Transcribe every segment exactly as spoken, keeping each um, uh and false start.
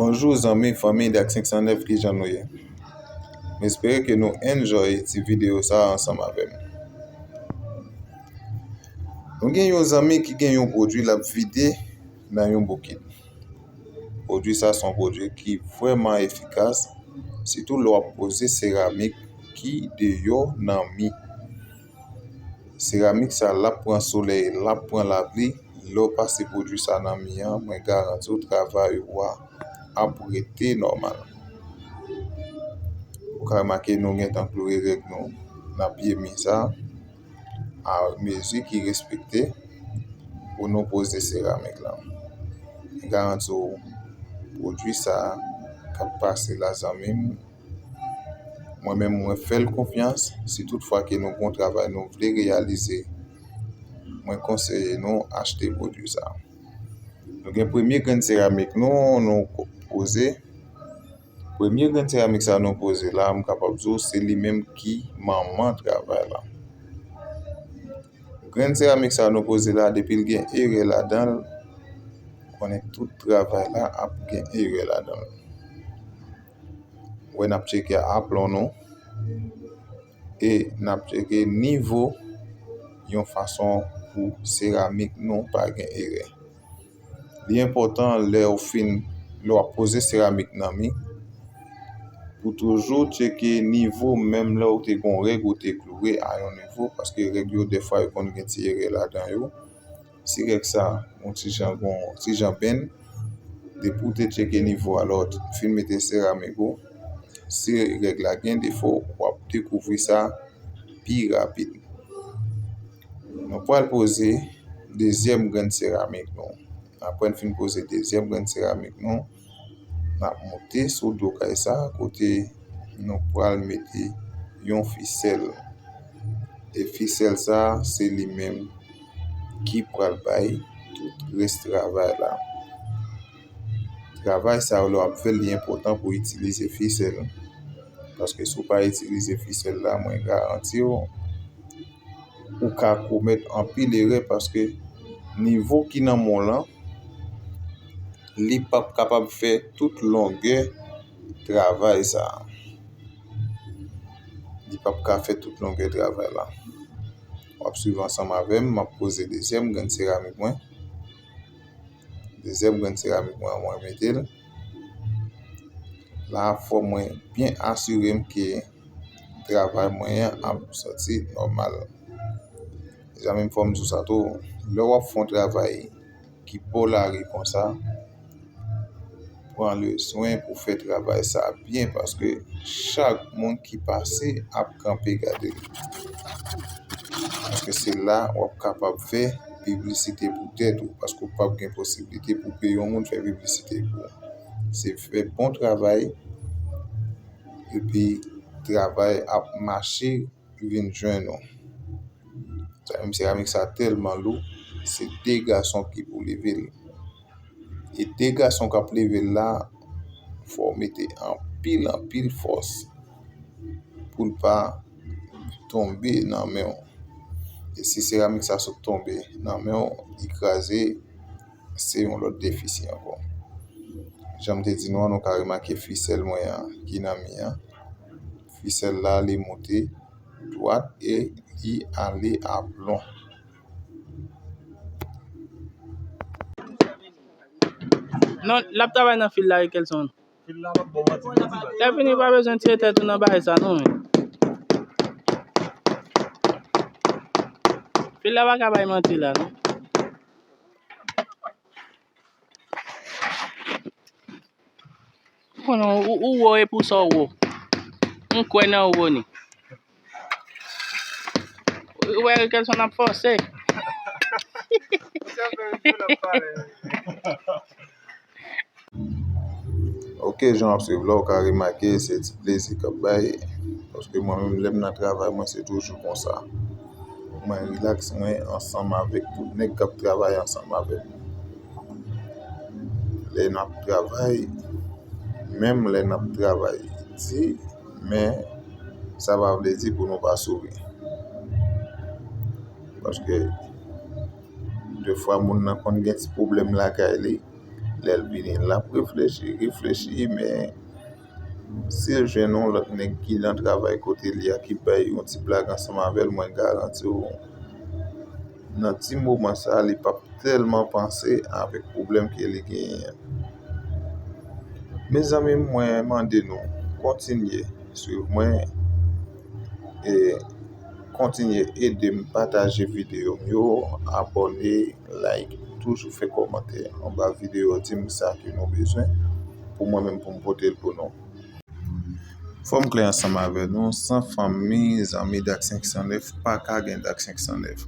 Bonjou zanmi, fanmi Dak senk san nèf, kijan nou ye? M espere ke nou enjoy ti videyo sa a ansanm avè m. Nou gen yon zanmi ki gen yon pwodui l ap vide nan yon bokit. Pwodui sa se yon pwodui ki vrèman efikas, sitou lè w ap poze seramik ki deyò nan mi. Seramik sa l ap pran solèy, l ap pran lapli. Lè w pase pwodui sa nan mi an, mwen garanti w travay ou a ap rete nòmal. Ou ka remake nou gentan kloure règ nou nan pye mi sa a mezi ki respekte pou nou poze seramik la. Mwen garanti w pwodui sa a k ap pase la zanmi m, mwen menm mwen fè l konfyans. Si tout fwa ke nou gen yon travay nou vle reyalize, mwen konseye nou achte pwodui sa. Nou gen premye grenn seramik nou, nou ko- poze. Premye grenn seramik sa nou poze la, m kapab di w se li menm ki manman travay la. Grenn seramik sa nou poze la, depi l gen erè ladan l, konnen tout travay la ap gen erè ladan l. Wè n ap tcheke aplon nou e n ap tcheke nivo yon fason pou seramik nou pa gen erè. Li enpòtan lè w fin, lè w ap poze seramik nan mi, pou toujou tcheke nivo, menm lè w te gen yon règ ou te kloure a yon nivo, paske règ yo dèfwa yo konn gen ti erè ladan yo. Si règ sa yon ti jan, gon ti jan benn, depi w te tcheke nivo a lè w fin mete seramik ou, si règ la gen defo, w ap dekouvri sa pi rapid. Nou pral poze dezyèm grenn seramik nou. Apre n fin poze dezyèm grenn seramik nou, n ap moute sou do kay sa kote nou pral mete yon fisèl. E fisèl sa se li menm ki pral bay tout rès travay la. Travay sa yo lè w ap fè l, li enpòtan pou w itilize fisèl. Paske si w pa itilize fisèl la, mwen garanti w, ou ka komèt anpil erè paske nivo ki nan men w lan, li p ap kapab fè tout longè travay sa a. Li p ap ka fè tout longè travay la. W ap swiv ansanm avè m, m ap poze dezyèm grenn seramik mwen. Dezyèm grenn seramik mwen, mwen mete l. La, fò mwen byen asire m ke travay mwen an ap soti nòmal. Mezanmi, fò m di w sa tou, lè w ap fè yon travay ki bò lari konsa, pran le swen pou fè travay sa byen, paske chak moun ki pase ap kanpe gade l. Paske se la w ap kapab fè piblisite pou tèt ou, paske w p ap gen posiblite pou peye yon moun fè piblisite pou ou. Se fè bon travay, epi travay ap mache vin jwenn ou. Sa menm seramik sa tèlman lou, se de gason ki pou leve l. E de gason k ap leve l la, fò w mete anpil, anpil fòs pou l pa tonbe nan men w. E si seramik sa sot tonbe nan men w, li kraze, se yon lòt defisi ankò. Jan m te di nou an, nou ka remake fisèl mwen an ki nan mi an. Fisèl la, li moute dwat e li ale aplon. Non, l ap travay nan fil la, Rikelson. Lè fini, pa bezwen tire tèt ou nan bagay sa, non, men. Fil la pa ka bay manti la, non. Konnen ou, ou wo e pou sa w wo. M kwè nan ou, Rony. Ou wè Rikelson ap fòse. Ok, jan w ap swiv la, ou ka remake se ti plezi k ap bay. Paske mwen menm, lè m nan travay, mwen se toujou konsa. Mwen rilaks, mwen ansanm avèk tout nèg k ap travay ansanm avè m. Lè n ap travay, menm lè n ap travay di, men sa pa vle di pou nou pa souri. Paske defwa moun nan konn gen ti pwoblèm lakay li, lè l vini, l ap reflechi, reflechi, men si l jwenn yon lòt nèg ki nan travay kote li a, ki bay yon ti blag ansanm avè l, mwen garanti w, nan ti moman sa a, li p ap tèlman panse avèk pwoblèm ke li genyen an. Mezanmi, mwen mande nou, kontinye swiv mwen e kontinye ede m pataje videyo m yo, abòne, like, toujou fè kòmantè anba videyo, di m sa ke nou bezwen pou mwen menm pou m pote l pou nou. Fò m klè ansanm avè nou, san fanmi, zanmi Dak senk san nèf, pa ka gen Dak senk san nèf.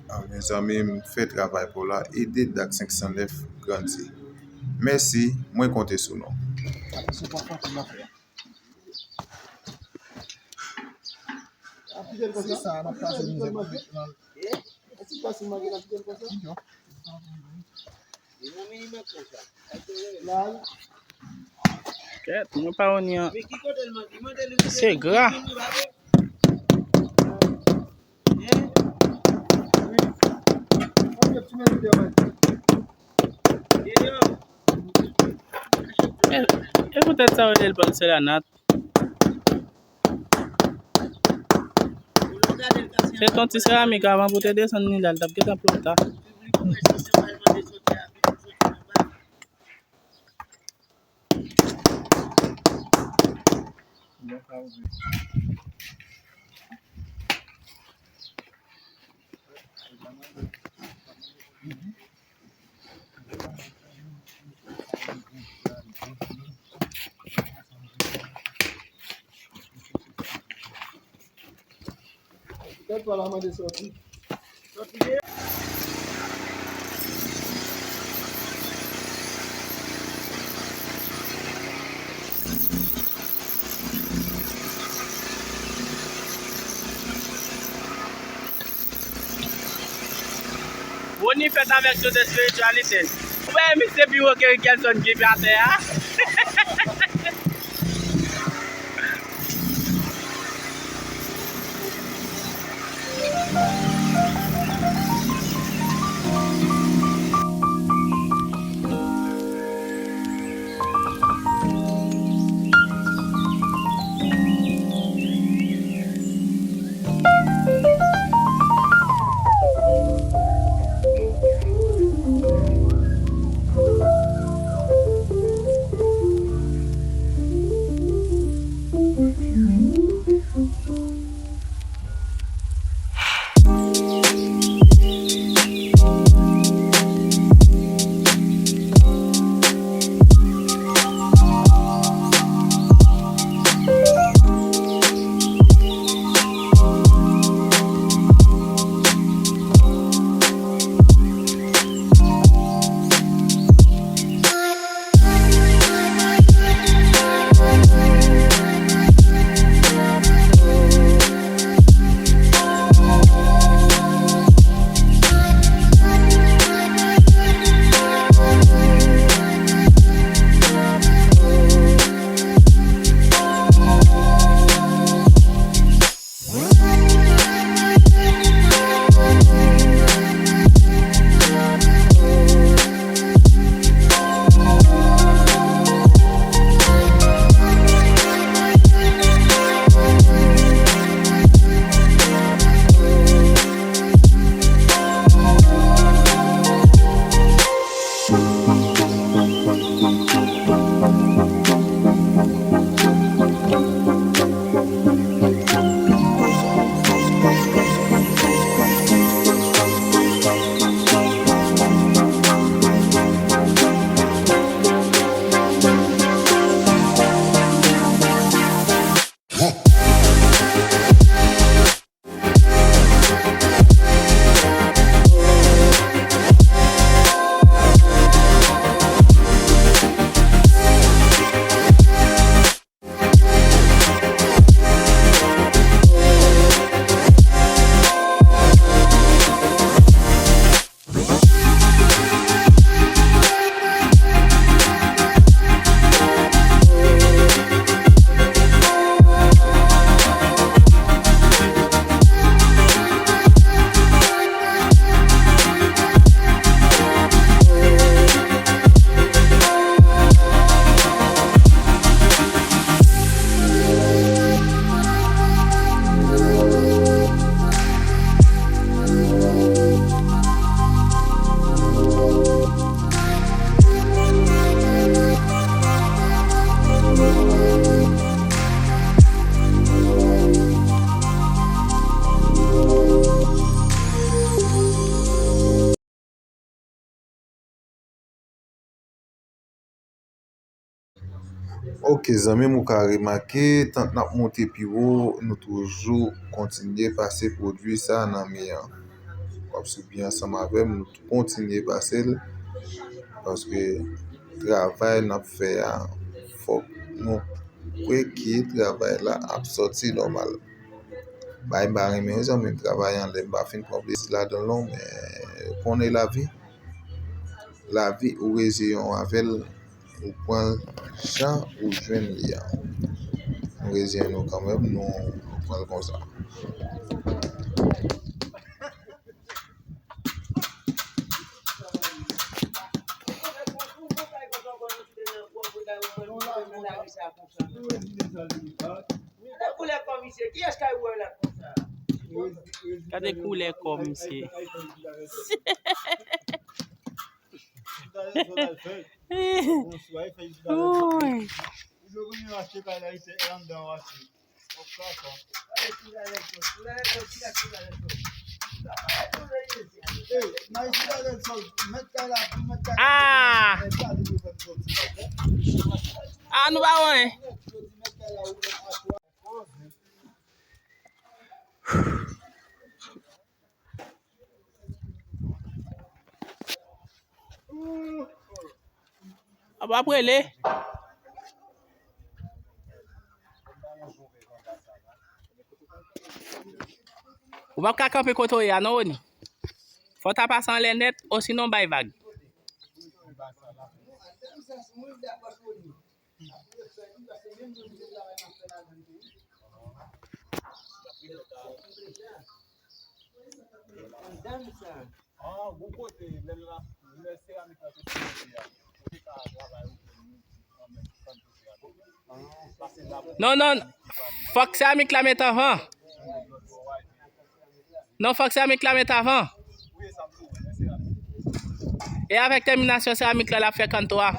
Ah, mezanmi, m fè travay pou la, ede Dak senk san nèf grandi. Mèsi, mwen konte sou nou. Se sa, n ap pase mizè pou fèt lan. Kèt, mwen pa wè ni an. Se gra. E, e poutèt sa yo rele l pòl Selanat. Se t on ti seramik avan pou te desann li la, l t ap gentan plòta. Boni fèt avèk tout espirityalite. Ou wè misye pi wo ke Ricketson ki pe atè a? Ok, zanmi m, ou ka remake, tank n ap monte pi wo, nou toujou kontinye pase pwodui sa nan mi an. W ap swiv byen ansanm avè m, nou kontinye pase l, paske travay n ap fè a, fòk nou kwè ke travay la ap sòti nòmal. Bay m pa renmen wi, zanmi m, travay anlè m pa fin pran plezi ladan l non, men konnen lavi. Lavi, ou reziye w avè l, ou pran l jan ou jwenn li a. Nou reziye nou kanmenm, nou, nou pran l konsa. Gade koulè kò misye. Uy. Ah! Ah, nou pa wè. Ap ap rele. Ou p ap ka kanpe kote w ye a non, Rony. Fò w ta pase anlè nèt, osinon bay vag. Non, non, fòk seramik la met avan. Non, fòk seramik la met avan. E avèk tèminasyon seramik la, l ap fè kanto a.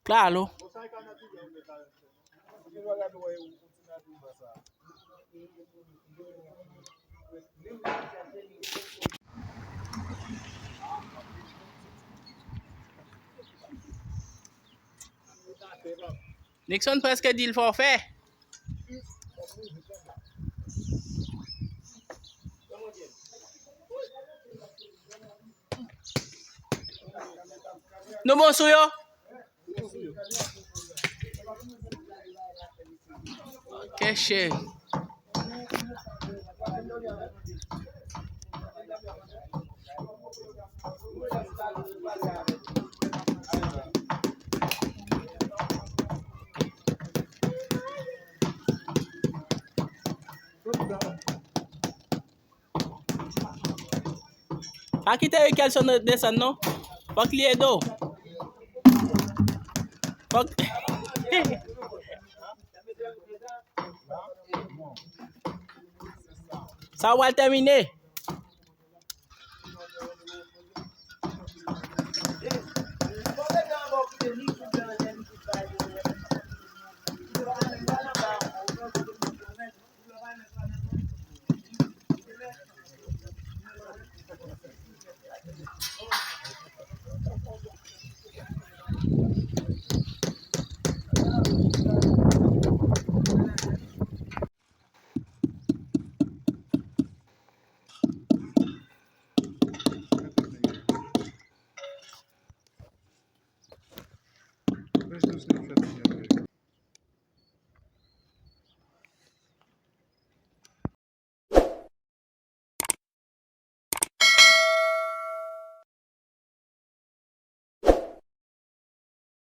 Klalo. Nixon prèske di l fòfè. Nou bon sou yo? Ok, cheri. Pa kite Rikelson desann non. Fòk li ede w. Fòk. Sa w al tèmine.